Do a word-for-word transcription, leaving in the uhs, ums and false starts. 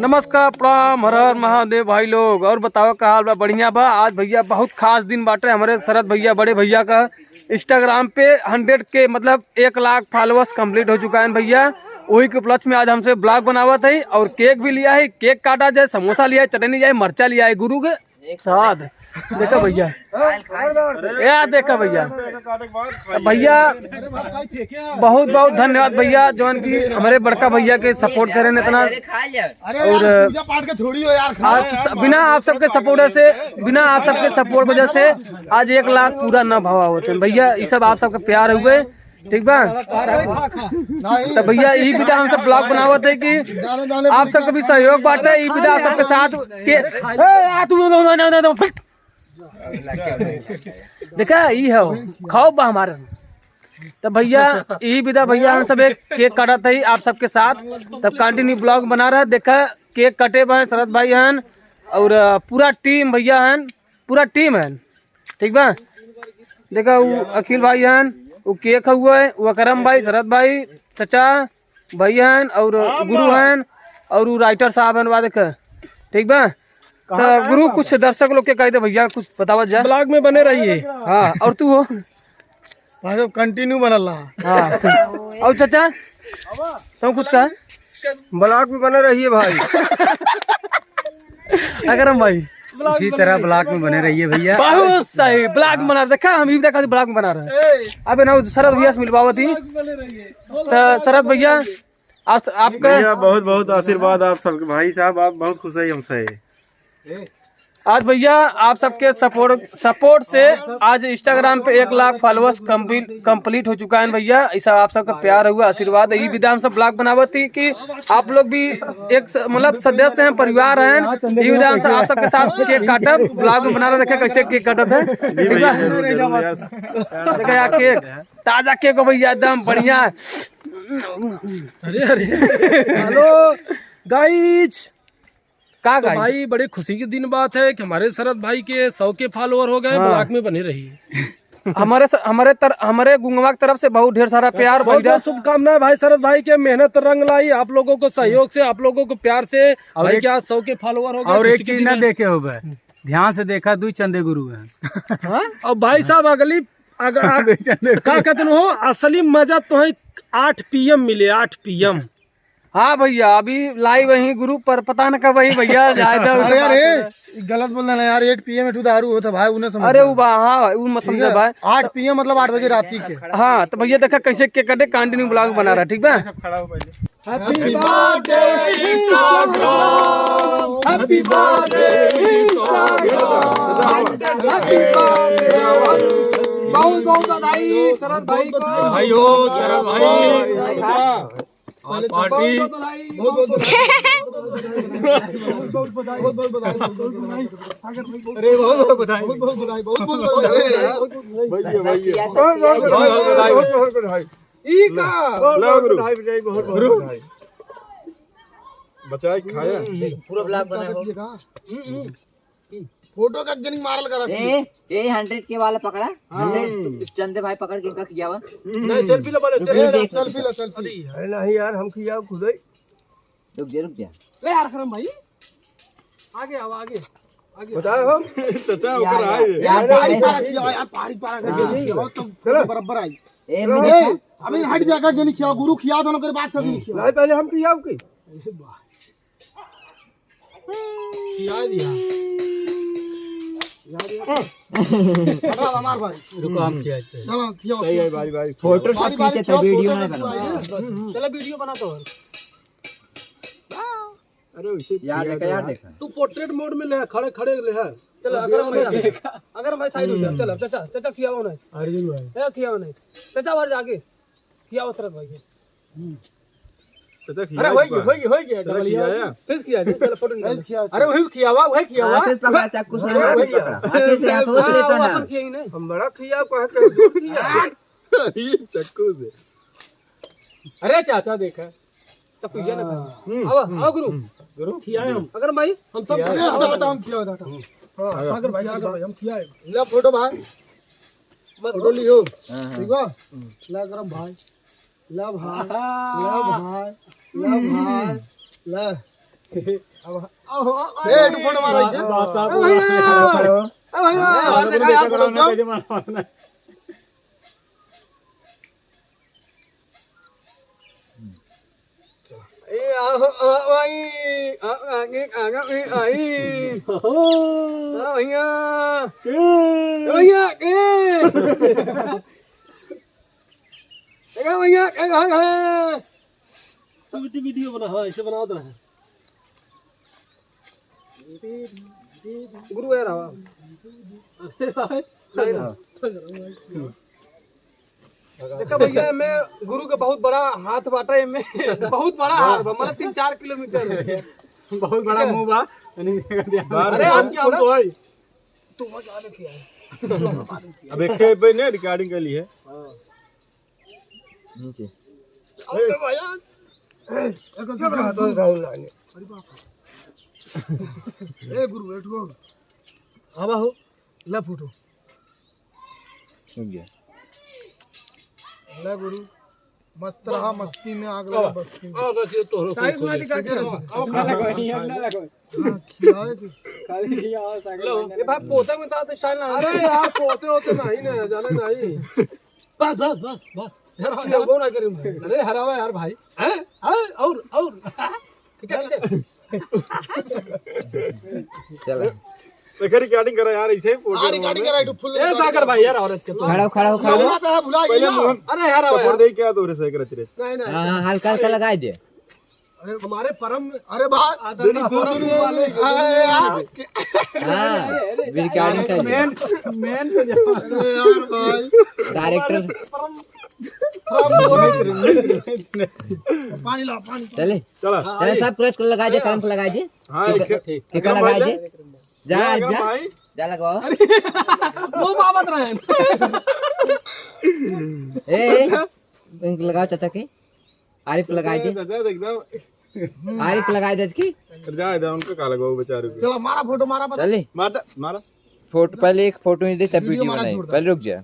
नमस्कार, प्रणाम, हर हर महादेव भाई लोग। और बताओ, का हाल बा? बढ़िया बा? आज भइया बहुत खास दिन बाटे हमरे शरद भइया, बड़े भइया का Instagram पे हंड्रेड के, मतलब एक लाख followers complete हो चुका है भइया। वही के उपलक्ष्य में आज हमसे vlog बनावत है और cake भी लिया है। Cake काटा जाए, समोसा लिया है, चटनी लिया है, मरचा लिया है गुरु के साथ। देखा भइया, या देखा भइया, भइया बहुत बहुत धन्यवाद भइया, जौन की हमरे बड़का भइया के support करेन इतना। अरे और यार, पूजा पाठ के थोड़ी हो यार, खा आप स-, बिना आप सबके support से, बिना आप सबके support वजह से आज एक लाख पूरा न भवा होते भइया। ये सब आप सबके प्यार हुए, ठीक बा? नहीं। तो भइया, ई विधा हम सब vlog बनावत है कि आप सबके भी सहयोग बाटे। ई विधा आप सबके साथ के, ए, आ, तू, देखा, ई है, खाओ बा हमारे। तो भइया, ई विधा भइया हम सब एक cake काटत है आप सबके साथ। तब continue vlog बना रहा। देखा, cake कटे बा, शरद भाई हन और, अ, पूरा team भइया हन, पूरा team हन, ठीक बा? देखा, उ अखिल भाई हन, उ cake हुआ है, उ अकरम भाई, शरद भाई, चचा, भइया हन और गुरु हन और उ writer साहब हन, बा देखा, ठीक बा? तो गुरु, कुछ दर्शक लोग के कह दे भइया, कुछ बतावत जा। Vlog में बने रहिए। हाँ, और तू हो? भाई, अब continue बनल रहा। हाँ। और चचा, तुम कुछ कहा? Vlog में बने रहिए भाई। अकरम भाई। इसी तरह vlog में बने रहिए भइया। बहुत सही, vlog बना रहे। देखा, हम ई देखा vlog में बना रहे हैं। अबे ना, शरद भइया से मिलवावत ही। तो शरद भइया, आप, आपका भइया, बहुत बहुत आशीर्वाद आप सबके। भाई साहब, आप बहुत खुश है हमसे। आज भइया, आप सबके support, support से आज Instagram पे एक लाख followers complete, complete हो चुका है भइया। ऐसा आप सबका प्यार हुआ, आशीर्वाद है। ई विधा हम सब vlog बनावत ही कि आप लोग भी एक स-, मतलब सदस्य हैं, परिवार हैं। ई विधा हम सब आप सबके साथ cake काटब, vlog में बना रहे, देखे कैसे cake काटत है, ठीक बा? देखा यार, cake, ताजा cake हो भइया, एकदम बढ़िया। अरे, अरे। Hello, guys। का तो guys? भाई, बड़ी खुशी की दिन बात है कि हमारे शरद भाई के सौ के follower हो गए, हाँ। Vlog में बने रहिए। हमारे स-, हमारे तर-, हमारे गुंगवा की तरफ से बहुत ढेर सारा प्यार बहुत भइया। बहुत शुभकामनाएं भाई शरद भाई के, मेहनत रंग लाई, आप लोगों को सहयोग से, आप लोगों को प्यार से और भाई एक, के आज सौ के follower हो गए, और एक खुशी की चीज दिन ना है। देखे होबे, ध्यान से देखा, दुई चंदे गुरु हैं। हाँ? और भाई साहब, अगली, अग-, अग-, दुई चंदे का गुरु। कहते हो, असली मजा तो है आठ PM मिले, आठ PM। हाँ भइया, अभी live वहीं group पर, पता न कब वही भइया जाए थे, अरे, अरे, बात है। ई गलत बोल रहा है यार, eight PM एक ठो दारू होता भाई, उन्हें समझ अरे, जा। वो बा-, हाँ, वो मत ठीक समझे है? भाई। आठ PM मतलब आठ बजे राती के। हाँ, तो भइया देखा कैसे cake कटे, continue vlog बना रहा, ठीक बा? Happy birthday Instagram, happy birthday Instagram, happy birthday। बहुत बहुत बधाई शरद भाई को। भाई हो, शरद भाई। और party। बहुत बहुत बधाई। बहुत बहुत बधाई। बहुत बहुत बधाई। बहुत बहुत बधाई। बहुत बहुत बधाई। बहुत बहुत बधाई। बहुत बहुत बधाई। अरे यार। भैया, भैया। बहुत बहुत बधाई। बहुत बहुत बधाई। ई का? बहुत बहुत बधाई, बहुत बहुत बधाई। बचाए के खाया। देख, पूरा vlog बना हो। हम्म, हम्म। फोटो का जनिक मारल करा। ए, ए, hundred के वाला पकड़ा। हाँ। Hundred, चंदे भाई पकड़ के इनका खियावा। नहीं, selfie लो, बोलो, selfie लो। Selfie लो, selfie। अरे नहीं यार, हम खियाओ खुद ही। रुक जा, रुक जा। ले यार, करम भाई, आगे आओ, आगे, आगे। बताओ हम। चाचा, यार, ओकर यार, आए। यार, यार, पारी यार, पारा खियाओ, यार, पारी पारा खियाओ, हाँ। खियाओ, तब चलो। बराबर आई। ए, ए, मैंने अभी हट जाएगा, जनिक खियाओ, गुरु खियाओ, दोनों के बाद सब जनिक खियाओ। नहीं, पहले हम खियाओ के। खिया दिया। हटाओ, हमार भाई। रुको, हम खियाते हैं। चलो, खियाओ, सही है, खियाओ। भाई, भाई। फोटो सब बारी, बारी खींचे थे, खियाओ, वीडियो फोटो नहीं खिंचवाइए। बना। चलो, वीडियो बना तो। अरे, उसे यार खिया देखा, दो यार यार। देखा। तू portrait mode में ले, खड़े, खड़े ले, हाँ। चलो, अगर भाई, अगर भाई side हो जा, हम्म। चलो, चाचा, चाचा खियाओ ना। अर्जुन भाई। ए, खियाओ ना। चाचा, बाहर जाके। खियाओ शरद भाई के। हम्म। चाचा अरे, खिया होई एक गया, बार। होई गया, होई गया, चाचा डबल खियाया। यार। फिर खिया दे, चलो, फोटो निकाल। फिर खिया। अरे, वही खियावा, वही खियावा। हाथ से पकड़ा, चाकू से वही, हाथ वही से खिया। पकड़ा। हाथ से, हाथ से हाँ, लेता वो ना। अपन खिया ही नहीं। हम बड़ा खिया, कहा के दूर खिया। अरे, चाकू से। अरे, चाचा देखा। चाकू ये ना हाँ। खाओ। हम्म, आवा, हम्म, आवा गुरु। हम्म। गुरु। खियाए हम। अगर भाई, हम सब खियाए। अरे, हटा, हटा, हम खिया, हटा। हाँ, सागर भाई, सागर भाई, हम खियाए। ले फोटो भाई। फोटो लियो। हाँ, हाँ। ठीक बा? ला करम भाई। ला भाई। आहा। ला भाई। ला भाई। ला। अब, अब, अब, ए, एक फोटो मारो इसे। बस, बस, अब, अब, अब, अब, अब, ए, और देखा यार, फोटो क्यों? ए, आ, आ, आई, आ, आगे, आगे, ए, आई। हो। आ, भैया। के? ए, भैया, के? देखा भैया, के घर है? तू भी वीडियो बना, हाँ, ऐसे बनाओ तो ना। गुरु यार, आवा। अरे भाई। नहीं ना। देखा भैया, मैं गुरु के बहुत बड़ा हाथ बाटा है, मैं बहुत बड़ा हाथ बा, मतलब तीन चार किलोमीटर है। बहुत बड़ा मुंह बा। अरे आप क्या हो ना? तू मत आ, देखिए। अब एक पे ने रिकॉर्डिंग कर ली है। हाँ। नीचे। अबे भैया। एक तो क्या रहा तो राहुल लाने। अरे बाप रे। ए गुरु, बैठ गो। आवा हो। ला फोटो। रुक गया। ला गुरु। मस्त रहा, मस्ती में आग लगा बस्ती में। आओ, बस ये तोहरो साइज कुछ वाली हो का जाए। क्या? आओ, खाना कोई नहीं, अपना लगा। हाँ, खिलाए थे। खाली खिया, आओ, सागर लो। भाई, ये भाई, पोते में तो स्टाइल ना। अरे यार, पोते होते नहीं ना, जाने नहीं। बस, बस, बस, बस। यार, यार, वो ना करूँ। अरे, हरावा यार भाई। हैं? हैं? और, और। खींचा, खींचा। चला। देखा, रिकॉर्डिंग करा यार, ऐसे ही फोटो हाँ, रिकॉर्डिंग करा, एक ठो फुल ए, सागर भाई, यार, औरत के तो। खड़ा हो, खड़ा हो, खड़ा हो। भुला था, भुला पहले गया। मोहन अरे यार, सपोर्ट यार। दे क्या तोरे से करत रे? नहीं, नहीं। हाँ, हाँ, हल्का, हल्का लगाई दे। अरे हमारे परम अरे भाई, आदरणीय गुरु वाले। अरे यार। हाँ, अरे, अरे, रिकॉर्डिंग कर ले। मेन, मेन तो जा। अरे यार भाई। डायरेक्टर। परम, परम। पानी ला, पानी। चले। चला। चले, सब क्रॉस कर लगा दे, करम को लगा दे। हाँ, ठीक है, ठीक। ठीक है, लगा दे। जा, जा, जा। जा लगाओ। वो बाबत रहे। ए, ए, इनको लगाओ चाचा के। आरिफ लगाई दे। चाचा, एकदम। आरिफ लगाई दे इसकी। जा, जा, उनको का लगाओ बेचारे को। चलो, मारा फोटो, मारा बता। चले। मारा, मारा। फोटो, पहले एक फोटो ही दे, तब वीडियो वीडियो मारा बनाई। जोरदार। पहले रुक जा।